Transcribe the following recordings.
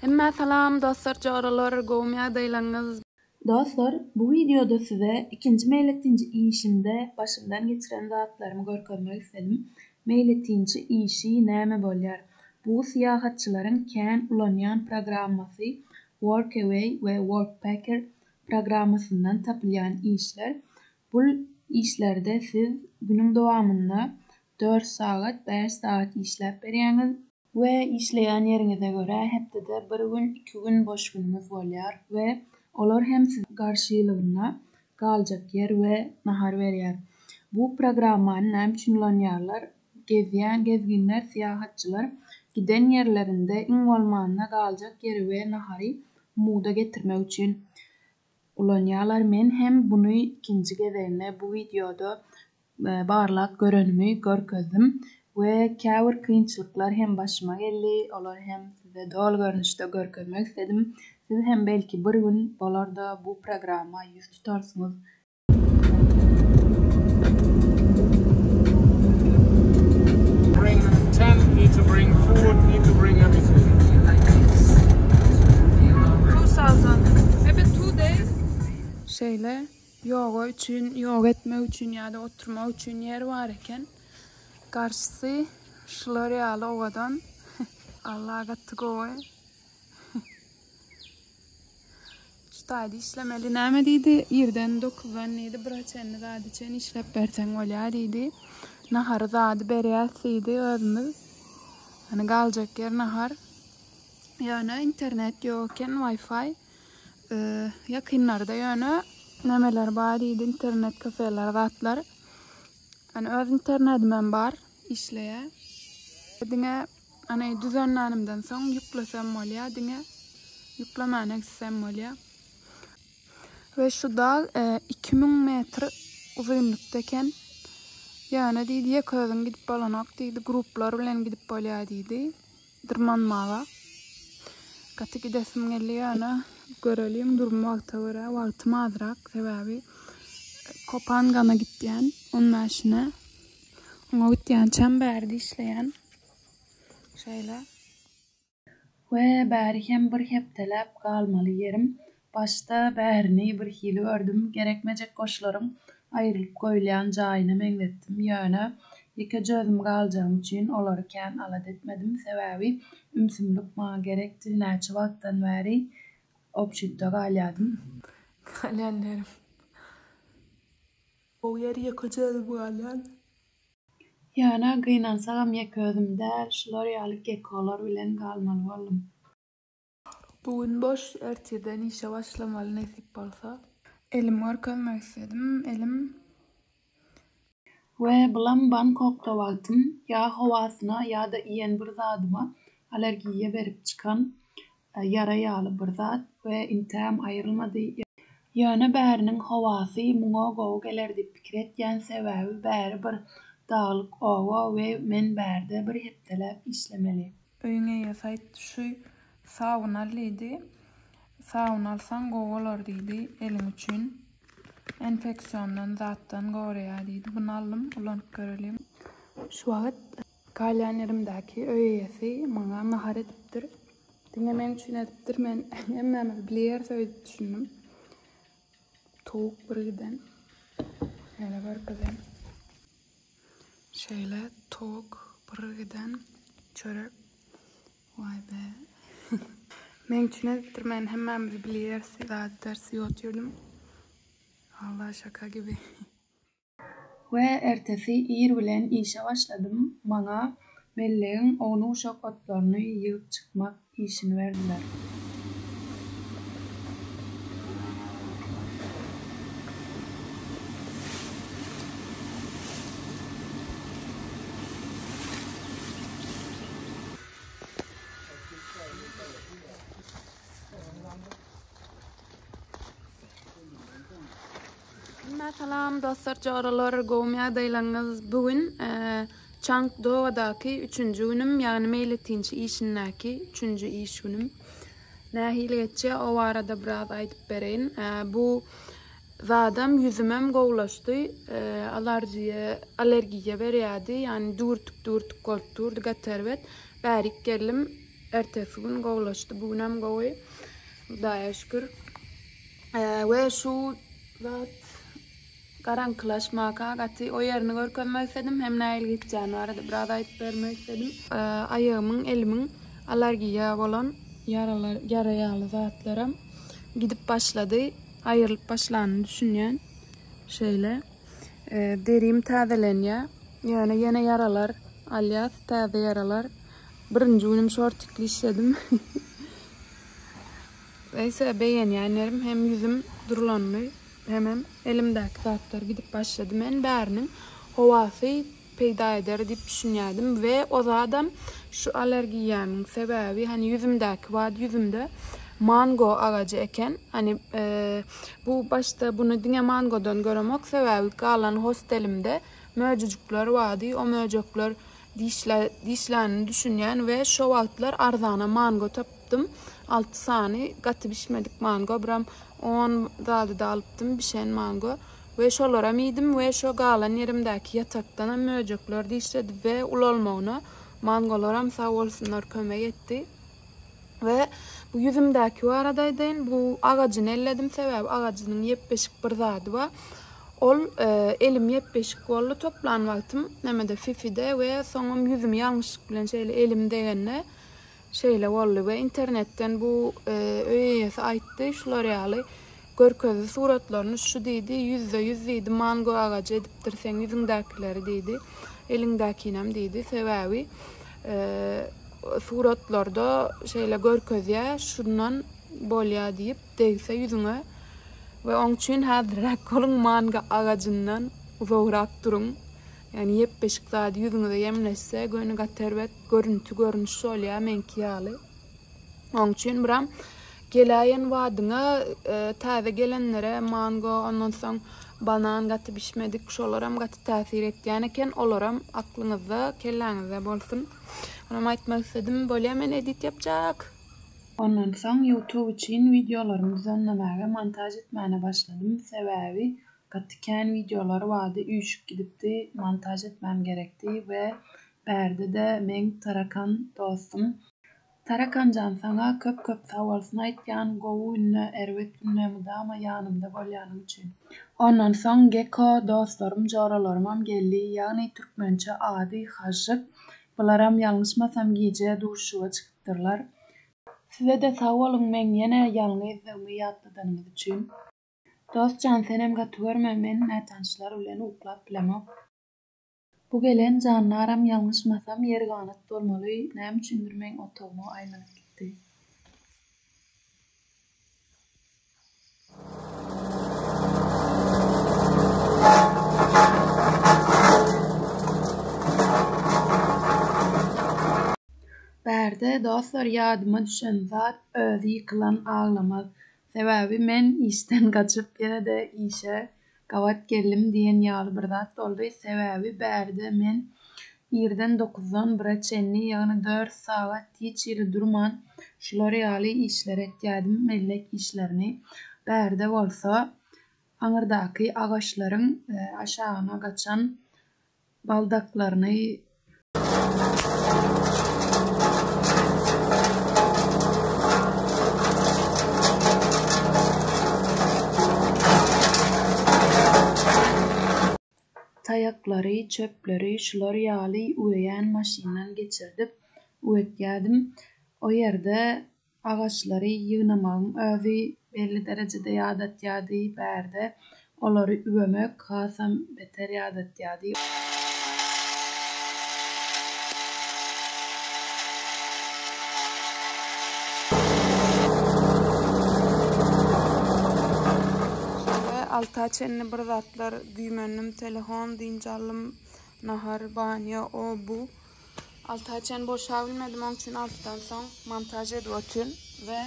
Hemmä salam dostlar joralar gowmy ýagdaýlaňyz. Dostlar bu wideoda size ikinji meýletinçi işimde başymdan geçiren zatlarymy görkezmek isledim. Meýletinçi işi näme bolýar? Bu syýahatçylaryň kän ulanýan programmasy Workaway we Workpacker programmasyndan tapylýan işler. Bul işlerde siz günüň dowamynda dört sagat, bäş sagat işläp berýäňiz. We işleýän ýeriňize görä hepdede bir gün, iki gün boş günüňiz bolýar we olar hem size garşylygynda galjak ýer we nahar berýär. Bu programmany näme üçin ulanýarlar? Gezýän gezginler, syýahatçylar giden ýerlerinde iň bolmanda galjak ýeri we nahary muda getirmek üçin ulanýarlar. Men hem buny ikinji gezegine bu wideoda barlap görenimi görkezdim we käbir kynçylyklar hem başyma geldi, olary hem size doly görnüşde görkezmek isledim. Siz hem belki bir gün bolarda bu programma ýüz tutarsyňyz. Bring tent, need to bring food, need to bring everything. 2000. Maybe two days. Şeýle Ýoga üçin, ýoga etmek üçin ýa-da oturmak üçin ýer bar eken. Garşysy şular ýaly owadan. Allah gaty gowy. Şu taýda işlemeli. Näme diýdi? Irden dokuzdan diýdi, bire çenli zady çen işläp berseň bolýar diýdi. Nahary zady berýäs diýdi özümiz. Ýani galjak ýer nahar. Ýöne internet ýok eken, Wi-Fi. Ýakynlarda ýöne nämeler bar diýdi, internet kafeler zatlar. Ýani öz internetimem bar, işleýär. Diňe ony düzenlänimden soň ýüklesem bolýar, diňe ýüklemäne gitsem bolýar. We şu dag 2000 metr uzynlykda eken. Ýöne diýdi, ýeke özüň gidip bolanok diýdi, gruplar bilen gidip bolýar diýdi. Dyrmanmaga gaty gidesim geldi ýöne göreliň durum wagta görä wagtym azrak sebäbi Kopangana gitýän on bäşine oňa gitýänçäm bärde işleýän şeýle. We bäri hem bir hepdeläp galmaly ýerim Başda bärini birhili gördüm, gerekmejek goşlaryň aýrylyp goýulýan jaýyna meňzetdim, ýöne ýekeje özüm galjagym üçin olary kän alada etmedim, sebäbi ümsümlik maňa gerekdi, näçe wagtdan bäri obşitde galýadym. Galýan ýerim. Gowy ýeri ýekeje özüm galýan. Ýöne gynansagam ýeke özüm däl, şular ýaly gekolar bilen galmaly boldum. Bu gün boş, ertirden işe başlamaly nesip bolsa. Elim görkezmek istedim, elim. We bulam Bangkokda wagtym ýa howasyna ýa-da iýen bir zadyma allergiýa berip çykan ýara ýaly bir zat we intägem aýrylmady. Ýöne bäriniň howasy muňa gowy geler diýip pikir etýän sebäbi bäri bir daglyk oba we men bärde bir hepdeläp işlemeli. Öýüň eýesi aýtdy şu sabyn al diýdi. Sabyn alsaň gowy bolar diýdi eliň üçin. Enfeksiondan zatdan goraýar diýdi. Buny aldym ulanyp göreliň. Şu wagt galýan ýerimdäki öý eýesi maňa nahar edipdir. Diňe meň üçin edipdir. Men hemmämiz bile ýeris öýdüp düşündim. Towuk bir giden. Şeýle görkezeýin. Şeýle towuk bir giden çörek. Waý be. Meň üçin edipdir men hemmämiz bilýäris zat ederis diýip otyrdym. Walla şaka gibi. We ertesi ir bilen işe başladym maňa mellegiň ownuk-uşak otlaryny ýygyp çykmak işini berdiler. Hemmä salam dostlar joralar gowmy ýagdaýlaryňyz bu gün Çangdowadaky üçünji günüm ýagny meýletinçi işindäki üçünji iş günüm nähili geçýär o barada biraz aýdyp bereýin bu zadam ýüzümem gowulaşdy alarjiýa allergiýa berýärdi ýagny düwürtik düwürtik bolup durdy gaty erbet bärik geldim. Ertesi gün gowulaşdy, bu günem gowy. Hudaýa şükür. We şu zat garaňkylaşmaka gaty o ýerini görkezmek isledim hem nähili geçýäni barada biraz aýdyp bermek isledim. Aýagymyň, elimiň allergiýa bolan ýaralar, ýara ýaly zatlaram gidip başlady. Aýrylyp başlanyny düşünýän. Şeýle. Derim täzelenýär. Ýöne ýene ýaralar alýas, täze ýaralar. Birinji günüm şortikli işledim. Neyse begenýän ýerim hem ýüzüm durlandy, hemem elimdäki zatlar gidip başlady. Men bäriniň howasy peýda eder diýip düşünýärdim we o zadam şu allergiýamyň sebäbi hani ýüzümdäki wad ýüzümde mango agajy eken. Hani bu başda buny diňe mangodan göremok sebäbi galan hostelimde möjejikler bardy. O möjekler Dişle, dişlänini düşünýän we şo wagtlar arzana mango tapdym. Alty sany gaty bişmedik mango, biram on zady-da alypdym, bişen mango. We şolaram iýdim we şo galan ýerimdäki ýatakdanam möjekler dişledi we ulalmagyna mangolaram sag bolsunlar kömek etdi. We bu ýüzümdäki barada aýdaýyn, bu agajyny elledim, sebäbi agajynyň ýepbeşik bir zady bar. Ol elim ýepbeşik boldy toplan wagtym, nämede Fifide we soňam ýüzümi ýalňyşlyk bilen şeýle elim degende şeýle boldy we internetden bu öý eýesi aýtdy, şular ýaly görkezdi suratlaryny, şu diýdi, 100% diýdi, mango agajy edipdir seň ýüzüňdäkileri diýdi, eliňdäkinem diýdi, sebäbi suratlarda şeýle görkezýär, şundan bolýar diýip, degse ýüzüňe we oň üçin häzirräk boluň mango agajyndan uzagrak duruň. Ýagny ýepbeşik zady ýüzüňize ýemleşse göni gaty erbet görüntü görnüş bolýar meňki ýaly. Oň üçin biram geläýen wadyňa täze gelenlere mango ondan soň banan gaty bişmedik şolaram gaty täsir etýän eken olaram aklyňyzda kelläňizde bolsun. Onam aýtmak isledim bolýa men edit ýapjak. Ondan soň youtube üçin wideolarymy düzenlemäge montaž etmäne başladym sebäbi gaty kän wideolar bardy üýşüp gidipdi montaž etmem gerekdi we bärde-de meň tarakan dostum Tarakanjan saňa köp köp sagbolsun aýtýan gowy günde erbet günde mydama ýanymda bolýanyň üçin. Ondan soň Geko dostlarym joralarymam geldi ýagny türkmençe ady Hažžyk bularam ýalňyşmasam gije duşuşyga çykypdyrlar. Sizede sag boluň meň ýene ýalňyzdygymy ýatladanyňyz üçin. Dostjan senem gaty görme men nätanyşlar bilen uklap bilemok. Bu gelen jandaram ýalňyşmasam ýerganat bolmaly, näme üçindir meň otagyma aýlanyp gitdi. Bärde dostlar ýadyma düşen zat özi ýykylan aglamaz. Sebäbi men işden gaçyp ýene-de işe gabat geldim diýen ýaly bir zat boldy, sebäbi bärde men irden dokuzdan bire çenli, ýagny dört sagat hiç hili durman şular ýaly işleri etýärdim, mellek işlerini. Bärde bolsa aňyrdaky agaçlaryň aşagyna gaçan baldaklaryny Taýaklary, çöpleri şular ýaly üweýän maşyndan geçirdip üwetýädim. O ýerde Agaçlary ýygnamagyň özi belli derejede ýadatýardy, bärde olary üwemek hasam beter ýadatýardy. Şeýle alta çenli bir zatlar güýmendim, telefon, dynç aldym, nahar, banýa, o bu. Alta çen boşabilmedim oň üçin altydan soň montaž edip otyryn we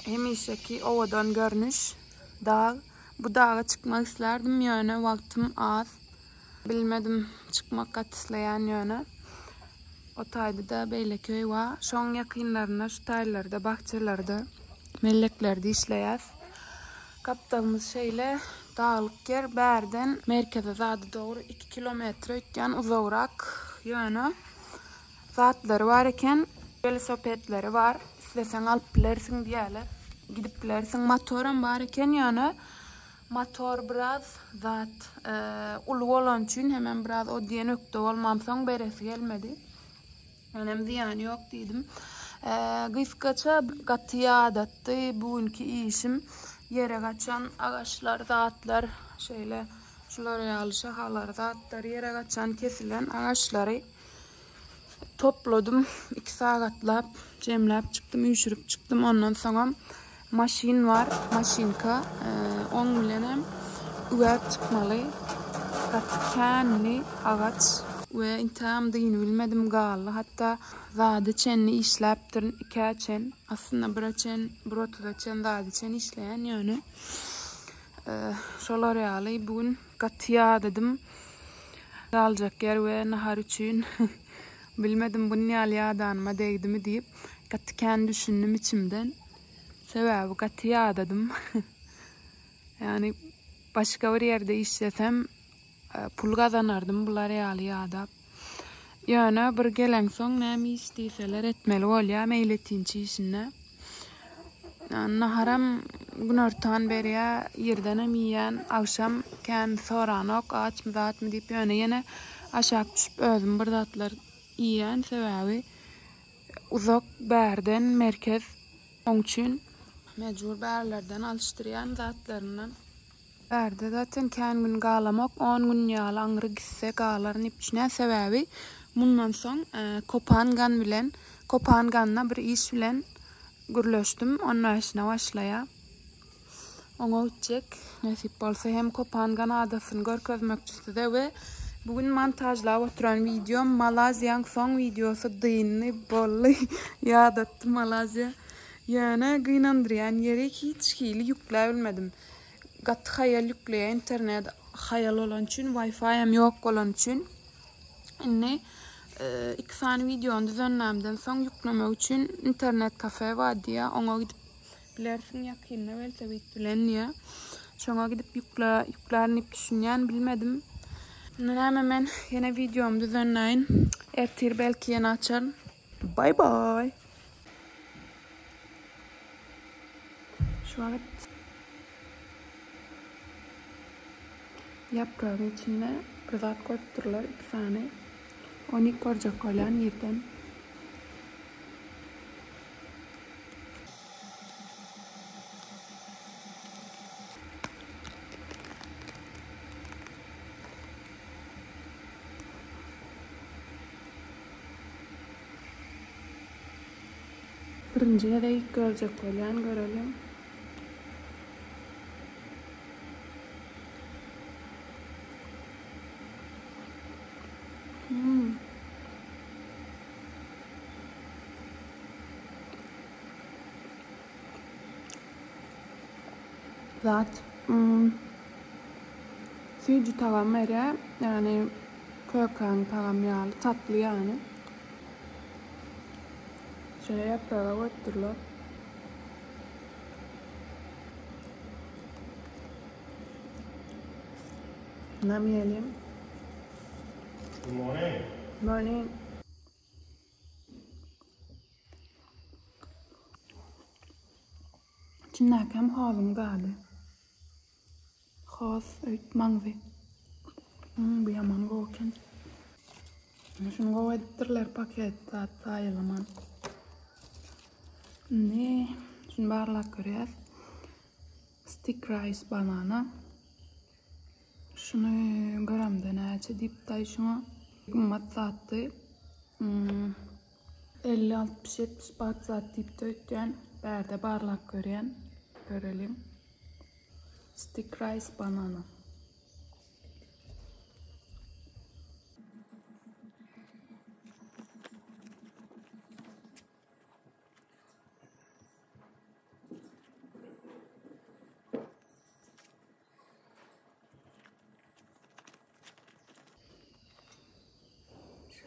hemişeki owadan görnüş dag. Bu daga çykmak islärdim ýöne wagtym az. Bilmedim çykmak gaty isleýän ýöne. O taýda-da beýleki öý bar. Şoň ýakynlarynda şu taýlarda bahçelerde melleklerde işleýäs. Gapdalymyz şeýle daglyk ýer, bärden merkeze zady dogry iki kilometre öýtýän uzagrak, ýöne zatlary bar eken. Welosipedleri bar. Isleseň alyp bilersiň diýýärler. Gidip bilersiň. Motoram bar eken ýöne motor biraz zat uly bolany üçin hemem biraz o diýen ökde bolmamsoň beresi gelmedi. Menem zyýany ýok diýdim. Gysgaça gaty ýadatdy bu günki işim. Ýere gaçan agaçlar, zatlar şeýle şular ýaly şahalar, zatlar ýere gaçan kesilen agaçlary topladym. 2 sagatlap jemläp çykdym, üýşürip çykdym. Ondan soňam maşyn bar, maşynka. Oň bilenem üwäp çykmaly. Gaty känli agaç we intägem dyny bilmedim galdy. Hatda zada çenli işläpdirin, ikä çen. Aslynda bire çen, bir otuza çen zada çen işleýän ýöne. Şolar ýaly bu gün gaty ýadadym. Galjak ýer we nahar üçin bilmedim bunun ýaly ýadanyma degdimi diýip gaty kän düşündim içimden. Sebäbi gaty ýadadym. Ýagny başga bir ýerde işlesem pul gazanardym bular ýaly ýadap. Ýöne bir geleňsoň näme iş diýseler etmeli bolýar meýletinçi işinde. Naharam günortan berýär, irdenem iýýän, agşam kän soranok açmy zatmy diýip ýöne ýene aşak düşüp özüm bir zatlar iýýän sebäbi uzak bärden merkez oň üçin mejbur bärlerden alyşdyrýan zatlaryndan. Bärde zaten kän gün galamok, on gün ýaly aňry gitse galaryn diýip düşünýän. Sebäbi mundan soň Kopangan bilen, Kopanganda bir iş bilen gürleşdim, on bäşine başlaýar. Oňa gitjek, nesip bolsa hem Kopangan adasyny görkezmekçi size we bu gün montažlap oturan wideom Malaziýaň soň wideosy dyndy, boldy, ýadatdy Malaziýa. Ýöne gynandyrýan ýeri hiç hili ýükläbilmedim. Gaty haýal ýükleýär internet haýal bolany üçin wifi hem ýok bolany üçin. Indi iki sany wideony düzenlämden soň ýüklemek üçin internet kafe bar diýýär. Oňa gidip bilersiň ýakynda welosiped bilen diýýär. Şoňa gidip ýükle ýüklärin diýip düşünýän bilmedim. Indi näme men ýene wideomy düzenläýin. Ertir belki ýene açaryn. Bye bye. Şu wagt ýapragyň içinde bir zat goýupdyrlar, iki sany. Ony görjek bolýan irden. Birinji gezek görjek bolýan göreliň. Hmm. Zat. Hmm. Süýji tagam berýär. Ýagny kökäň tagamy ýaly tatly ýagny. Şeýle ýapraga goýupdyrlar. Nam iýelim. Good morning. Morning. İçindäki hem hozuň dady. Hoz öýt maňzy. Hmm, bu ýaman gowy eken. Şuny gowy edipdirler paket zat zaýalaman. Indi şuny barlap görýäs. Stick rice banana. Şuny göremde näçe diýipdi şuňa. Gymmat zatdy. Hmm. 50, 60, 70 bat zat diýipdi öýtýän. Bärde barlap görýän. Göreliň. Stick rice banana.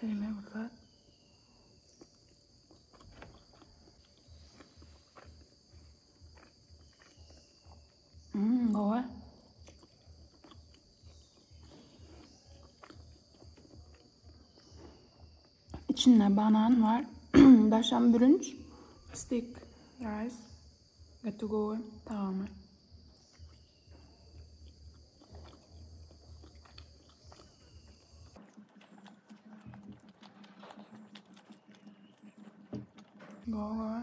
Şeýle bir zat. Hmm, gowy. İçinde banan var. Daşam bürünç. Stick rice. Gaty gowy tagamy. Gowy gowy.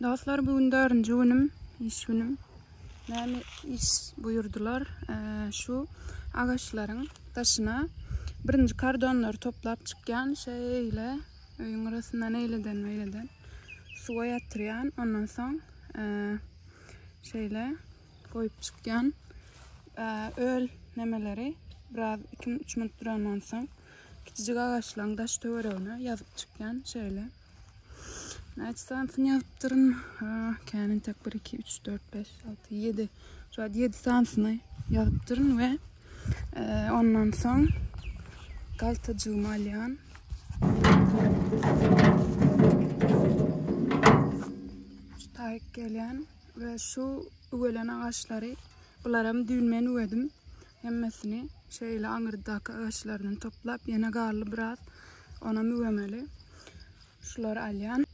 Dostlar bu gün dördünji günüm, iş günüm. Näme iş buýurdylar? Şu agaçlaryň daşyna birinji kardonlary toplap çykýan şeýle öýüň gyrasyndan eýleden beýleden suwa ýatyrýan. Ondan soň şeýle goýup çykýan öl nemeleri biraz 2-3 minut durandan soň kiçijik agaçlaryň daş töweregine ýazyp çykýan şeýle. Näçe sanysyny ýazypdyryn? Ha, kän entek 1 2 3 4 5 6 7. Şu wagt 7 sanysyny ýazypdyryn we e, ondan soň galtajygymy alýan. Şu taýyk gelýän we şu üwelen agaçlary bularam düýn men üwedim. Hemmesini şeýle aňyrdaky agaçlardan toplap ýene galdy biraz. Onam üwemeli. Şulary alýan.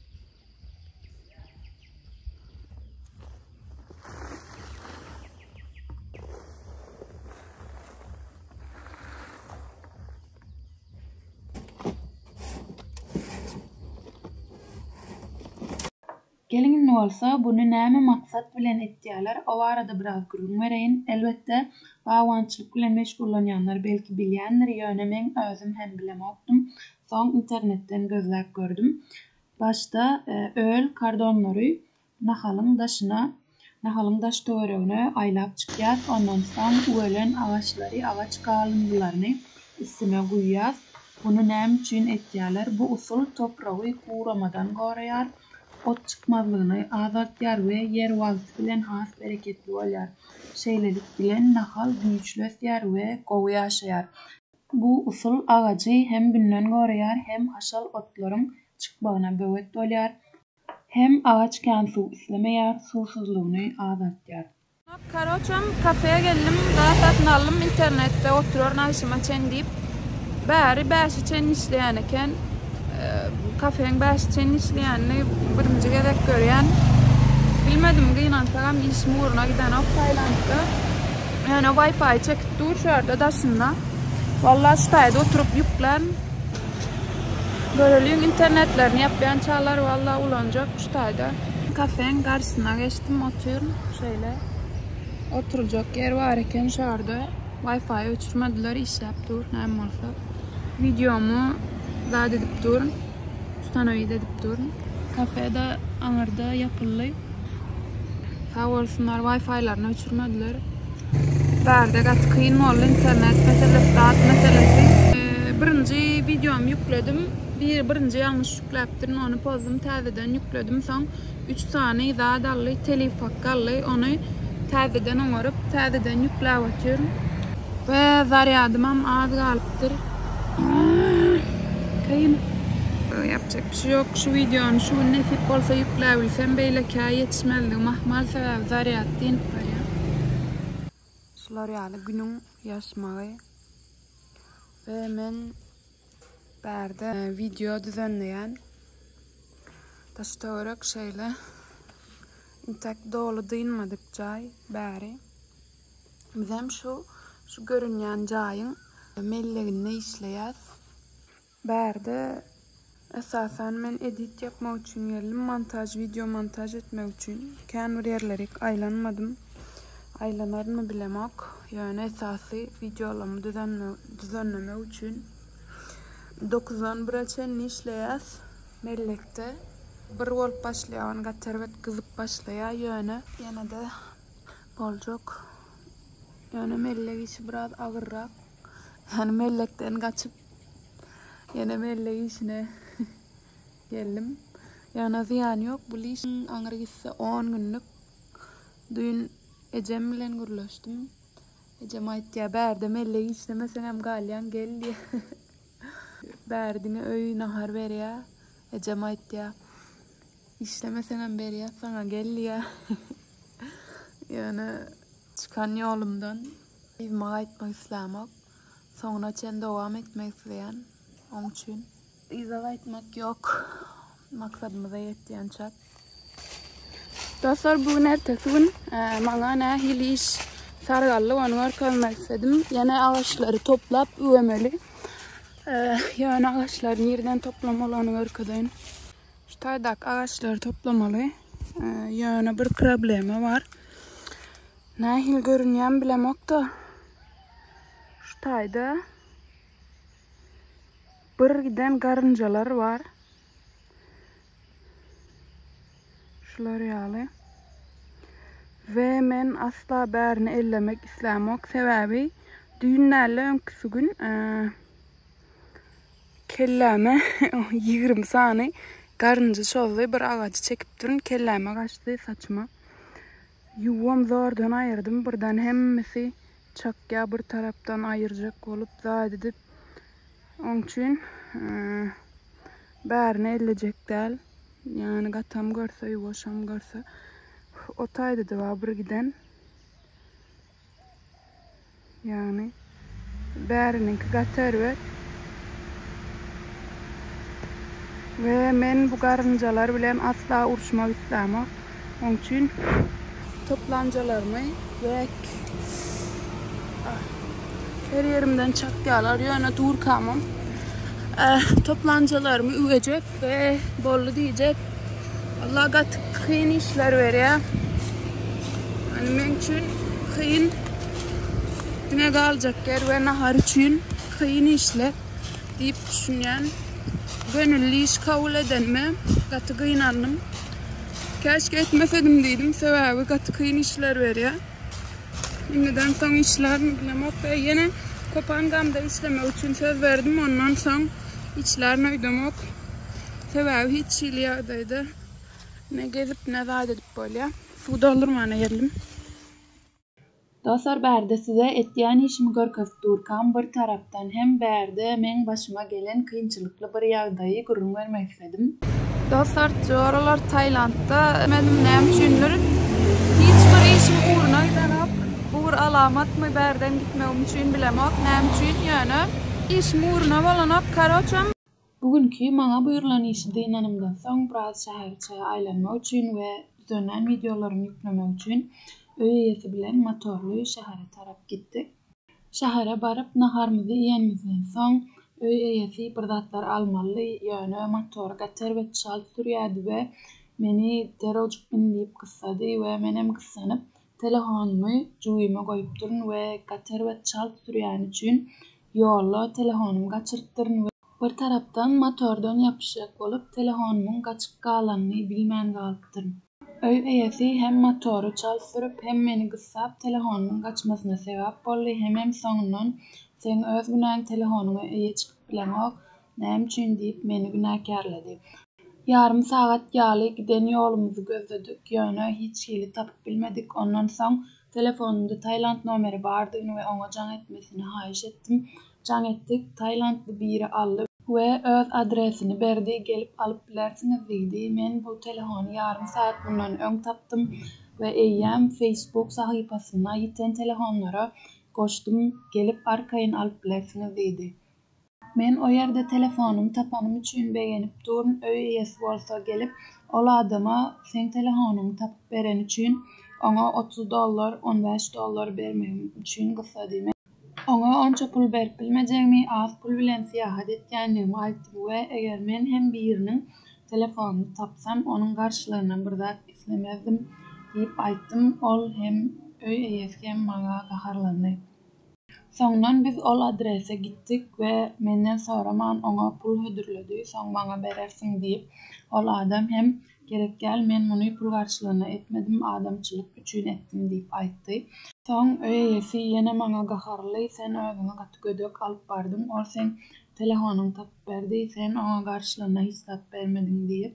Geliň indi bolsa buny näme maksat bilen etýäler o barada biraz gürrüň bereýin. Elbetde bagbançylyk bilen meşgullanýanlar belki bilýändir ýöne meň özüm hem bilemokdym. Soň internetden gözläp gördüm. Başda öl kardonlary nahalyň daşyna nahalyň daş töweregine aýlap çykýas ondan soň üwelen agaçlary agaç galyndylaryny üstüne guýýas. Buny näme üçin etýäler bu usul topragy guramadan goraýar. Ot çykmazlygyny azaltýar we ýer wagty bilen has bereketli bolýar. Şeýlelik bilen nahal güýçli ösýär we gowy ýaşaýar. Bu usul agajy hem günden goraýar hem haşal otlaryň çykmagyna böwet bolýar. Hem agaç kän suw islemeýär, suwsuzlygyny azaltýar. Karoçem kafeýa geldim zat satyn aldym internetde oturaryn agşama çen diýip bäri bäşe çen işleýän eken kafeň bäşe çen işleýänini birinji gezek görýän bilmedim gynansagam işim ugruna gidenok Tailandda ýöne wifi çekip dur şu ýerde daşynda walla şu taýda oturyp ýüklän göreliň internetlerini ýapýançalar walla ulanjak şu taýda kafeň garşysyna geçdim otyryn. Şeýle oturyljak ýer bar eken şu ýerde. Wi-Fi öçürmediler, işläp dur, näme bolsa. Wideomy zat edip durun. Ustanowit edip durun. Kafe-de aňyrda ýapyldy. Sag bolsunlar, Wi-Fi-laryny öçürmediler. Bärde gaty kyn boldy internet meselesi, zat meselesi. Birinji wideomy ýükledim. Bir birinji ýalňyş ýükläpdirin, ony pozdum, täzeden ýükledim. Soň Üç sany zat aldy, telif haky aldy. Ony täzeden oňaryp, täzeden ýükläp otyryn. We zarýadymam az galypdyr. Kyn. Ýapjak bir şey ýok. Şu wideony şu gün nesip bolsa ýükläbilsem, beýlekä ýetişmezligim ahmal, sebäbi zarýad dynip barýar. Şular ýaly günüň ýaşmagy we men Bärde wideo düzenleýän. Daş-töwerek şeýle. Intäk doly dynmadyk jaý bäri. Bizem şu şu görünýän jaýyň melleginde işleýäs. Bärde esasan men edit ýapmak üçin geldim, montaž, wideo montaž etmek üçin. Kän bir ýerlerik aýlanmadym. Aýlanarynmy bilemok. Ýöne esasy wideolarymy düzenlemek üçin dokuzdan bire çenli işleýäs mellekde. Bir bolup başlaýar, ony gaty erbet gyzyp başlaýar, ýöne ýene-de boljak. Ýöne mellek işi biraz agyrrak. Ýani mellekden gaçyp ýene mellek işine geldim. Ýöne zyýany ýok, bu işiň aňry gitse on günlük. Düýn ejem bilen gürleşdim. Ejem aýtýar, bärde mellek işlemeseňem galýaň gel diýýär. Bäri diňe öý, nahar berýär. Ejem aýtýar, işlemeseňem berýäs saňa gel diýýär. Ýöne çykan ýolumdan. Yzyma gaýtmak islämok. Soňuna çen dowam etmek isleýän. Oň üçin yza gaýtmak ýok. Maksadymyza ýetýänçäk. Dostlar bu gün ertesi gün e, maňa nähili iş sargaldy ony görkezmek istedim. Ýene agaçlary toplap üwemeli. E, ýöne agaçlary nirden toplamaly ony görkezeýin. Şu taýdaky agaçlary toplamaly. E, ýöne bir problema bar. Nähili görünýän bilemok-da. Şu taýda bir giden garynjalar bar. Şular ýaly. We men asla bärini ellemek islämok. Sebäbi düýn däl-de öňküsi gün e, kelläme 20 sany garynja çozdy. Bir agajy çekipdirin, kelläme gaçdy, saçyma. Ýuwam zordan aýyrdym, birden hemmesi çakýa bir tarapdan aýyrjak bolup zat edip. Oň üçin bärini ellejek däl. Ýany gatam görse, ýuwaşam görse. O taýda-da bar bir giden. Ýagny bäriniňki gaty erbet. We men bu garynjalar bilen asla uruşmak islämok. Oň üçin toplanjalarymy we her ýerimden çakýarlar, ýöne durkamam toplanjalarymy üwejek we boldy diýjek. Allah gaty kyn işler berýär. Yani men üçin kyn diňe galjak ýer we nahar üçin kyn işler diýip düşünýän. Gönülli iş kabul edenime gaty gynandym. Käşke etmesedim diýdim, sebäbi gaty kyn işler berýär. Indiden soň işlärin bilemok we ýene Kopangamda işlemek üçin söz berdim, ondan soň işlärin öýdemok. Sebäbi hiç hili ýagdaýda ne gezip ne zat edip bolýar. Suw doldurmana geldim. Dostlar bärde size etýän işimi görkezip durkam bir tarapdan hem bärde meň başyma gelen kynçylykly bir ýagdaýy gürrüň bermek isledim. Dostlar joralar Tailandda menim näme üçindir hiç bir işim ugruna gidenok. Bu bir alamatmy bärden gitmegim üçin bilemok näme üçin ýöne işim ugruna bolanok karoçem. Bu günki maňa buýrulan işi dynanymdan soň biraz şäheriçe aýlanmak üçin we düzenlän wideolarymy ýüklemek üçin öý eýesi bilen motorly şähere tarap gitdik. Şähere baryp naharymyzy iýenimizden soň öý eýesi bir zatlar almalydy, ýöne motory gaty erbet çalt sürýärdi we meni derrewjik bin diýip gyssady we menem gyssanyp telehonymy jübime goýupdyryn we gaty erbet çalt sürýäni üçin ýolda telehonymy gaçyrypdyryn we bir tarapdan motordan ýapyşjak bolup telehonymyň gaçyp galanyny bilmän galypdyryn. Öý eýesi hem motory çalt sürüp hem meni gyssap telehonymyň gaçmasyna sebäp boldy hemem soňundan seň öz günäň telehonyňa eýe çykyp bileňok näme üçin diýip meni günäkärledi. Ýarym sagat ýaly giden ýolumyzy gözledik ýöne hiç hili tapyp bilmedik ondan soň Telefonymda Tailand nomeri bardygyny we oňa jaň etmesini haýyş etdim. Jaň etdik, tailandly biri aldy we öz adresini berdi, gelip alyp bilersiňiz diýdi. Men bu telehony ýarym sagat mundan öň tapdym we eýýäm Facebook sahypasynda ýiten telehonlara goşdum, gelip arkaýyn alyp bilersiňiz diýdi. Men o ýerde telefonymy tapanym üçin begenip durun, öý eýesi bolsa gelip, ol adama seň telehonyňy tapyp bereni üçin oňa 30 dollar, 15 dollar bermegim üçin gyssady. Men oňa onça pul berip bilmejegimi, az pul bilen syýahat etýänligimi aýtdym we eger men hem biriniň telefonyny tapsam, onuň garşylygyna bir zat islemezdim diýip aýtdym, ol hem, öý eýesi hem maňa gaharlandy. Soňundan biz ol adrese gitdik we menden soraman oňa pul hödürledi, soň maňa berersiň diýip. Ol adam hem gerek däl men muny pul garşylygynda etmedim, adamçylyk üçin etdim diýip aýtdy. Soň öý eýesi ýene maňa gaharly sen özüňi gaty gödek alyp bardyň, ol seň telehonyňy tapyp berdi, sen oňa garşylygynda hiç zat bermediň diýip.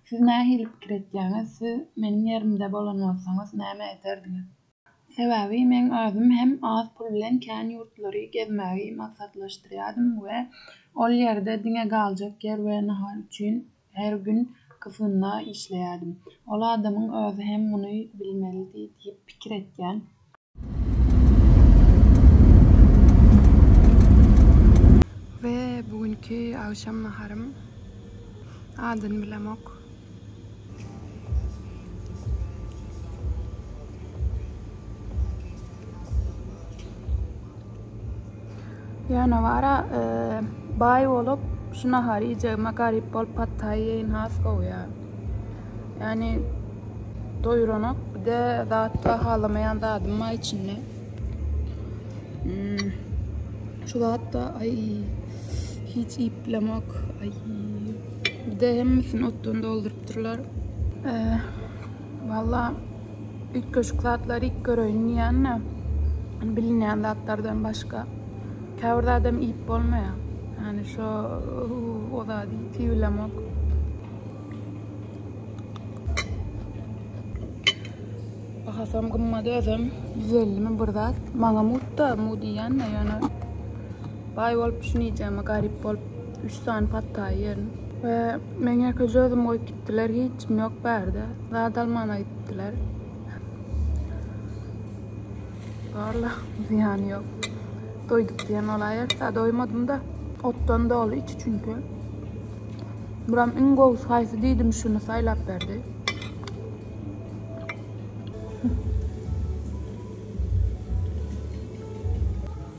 Siz nähili pikir etýäňiz, siz meniň ýerimde bolan bolsaňyz näme ederdiňiz? Sebäbi meň özüm hem az pul bilen kän ýurtlary gezmegi maksatlaşdyrýadym we ol ýerde diňe galjak ýer we nahar üçin her gün gyzgynda işleýädim. Ol adamyň özi hem muny bilmelidi diýip pikir etýän. Bugünki agşam naharym adyny bilemok. Ýöne bara baý bolup şu nahary iýjegime garyp bolup pattaý iýeýin has gowy ýa. Ýani doýuranok bir-de zatda halamaýan zadym bar içinde. Şu zatda aý hiç iýip bilemok. Aý bir-de hemmesini otdan doldurypdyrlar. Walla üýtgeşik zatlar iýip göreýin diýýän-de, bilinýän zatlardan başga. Käbir zadam iýip bolmaýar. Ýani şo o zady iýip bilemok. Bahasam gymmat özem 150 mi bir zat. Maňa mut-da, mut iýýän-de ýöne baý bolup şuny iýjegime garyp bolup 3 sany pattaý ýerin. We meň ýekeje özüm goýup gitdiler, hiç kim ýok bärde. Zat almana gitdiler. Barla, zyýany ýok. Doýduk diýen bolaýarys-a, doýmadym-da. Otdan doly içi çünki. Buram iň gowusy haýsy diýdim, şuny saýlap berdi.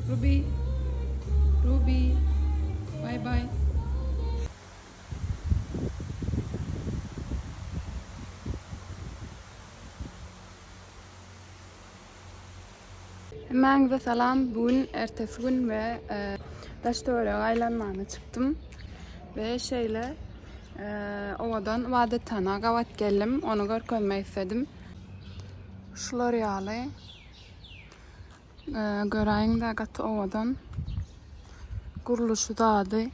Ruby, Ruby, bye bye. Hemmäňize salam. Bu gün ertesi gün we e, daş töwerege aýlanmana çykdym. We şeýle e, owadan ybadathana gabat geldim. Ony görkezmek istedim. Şular ýaly e, göräýiň-de gaty owadan gurluşy zady.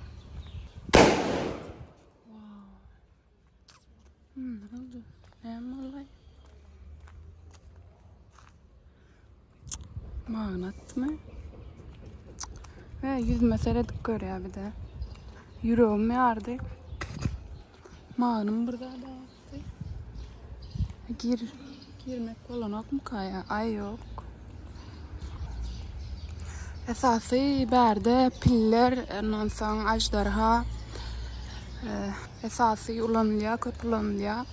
Näme boldy? Magnatmy? He, ýüzüme seredip görýär bir de. Ýüregim ýardy. Magnym bir zat atdy. Gir, girmek bolanokmyka ýa? Aý ýok. Esasy bärde piller, ondan soň aždarha esasy ulanylýar, köp ulanylýar.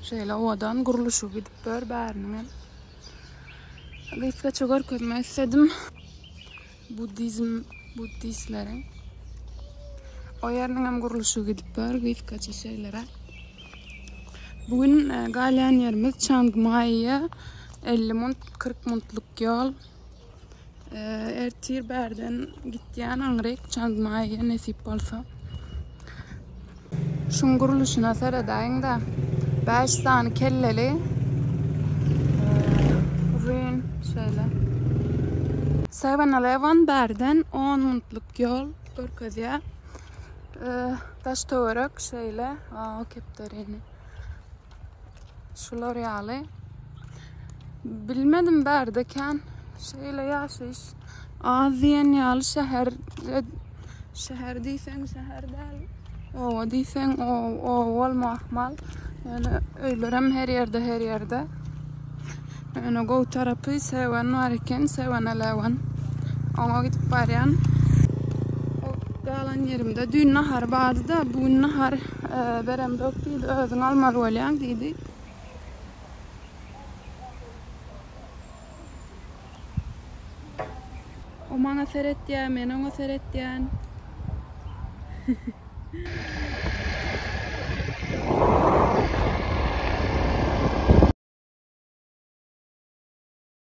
Şeýle owadan gurluşygy gidip dur bäriniňem. Gysgaça görkezmek istedim. Buddizm, buddistleriň. O ýeriniňem gurluşygy gidip dur, gysgaça şeýleräk. Bu gün e, galýan ýerimiz Çang Maýa 50 munt, 40 muntlyk ýol. E, ertir bärden gitýän aňryk Çang Maýa nesip bolsa. Şuň gurluşyna seredäýiň-de. 5 sany kelleli. E, uzyn şeýle. 7-Eleven bärden 10 muntlyk ýol görkezýär. Daş töwerek şeýle, o kepderini. Şular ýaly. Bilmedim bärde kän şeýle ýaşaýyş az diýen ýaly şäher şäher diýseň şäher däl. Oba diýseň oba bolma ahmal. Ýöne öýlerem her ýerde her ýerde. Ýöne gowy tarapy Seven bar eken, Seven Eleven. Oňa gidip barýan. O galan ýerimde düýn nahar bardy-da, bu gün nahar e, beremzok diýdi, özüň almaly bolýaň diýdi. O maňa seretýär, men oňa seretýän.